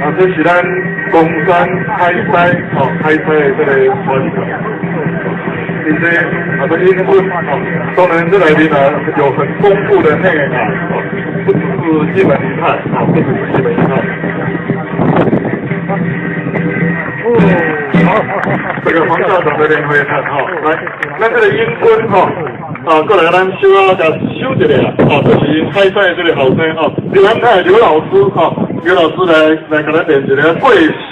啊，這是咱岡山海獅吼，海獅的這個傳承。因這啊，這英軍吼，當然這內面啊有很豐富的內涵，哦，不只是金門一派，哦，不只是金門一派。好，這個黃校長的聯會看吼，來，咱這個英軍吼，啊，過來咱小可共收一下，哦，就是海獅的這個後生吼，劉安泰劉老師吼，劉老師來來共咱練一個過時。